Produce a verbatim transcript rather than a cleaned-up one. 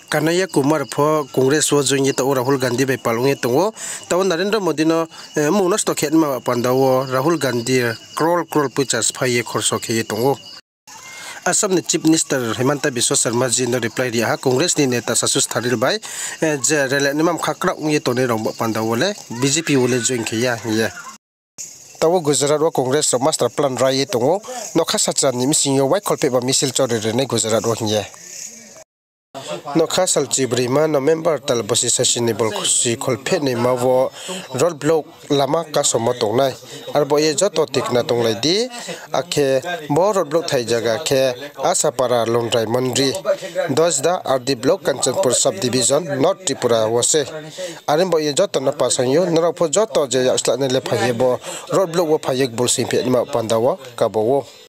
Kanhaiya Kumar pho Congress wo join ye taoh wo Rahul Gandhi bai pal ong ye tong ou. Taoh wo Narendra Modi no mmung nosto khe naima panda wo Rahul Gandhi crore crore poicha sphái ye khorso khe ye tong ou. Assam ni Chief Minister Himanta Biswa Sarma ji no reply ri ha Congress ni neta Sasush Tharoor bai, je rally naima mkha kraoh ong ye tongnai rao ba panda wo le B J P wo le join khe ya hing ye. Taoh wo Gujarat wo Congress rao master plan rai ye tong ou, nougkha sachra ni bsing yo wai kholphehba misil chori rinai Gujarat wo hing ye. Nougkha salchi broima November tal bosi sasi ni bolsi kholphehnaima wo road block lama kasomo tongnai. Arbo ye joto tikna tonglai di, akhe bo road block thai zaga khe Asapara Longrai Mondri, Dosda R D block, Kanchanpur sub division, North Tripura wo se. Are bo ye joto no pasang ou, nrao pho joto je yakslanai le phai ye bo road block wo phai ye kbul sing phe naima panda wo kabo ou.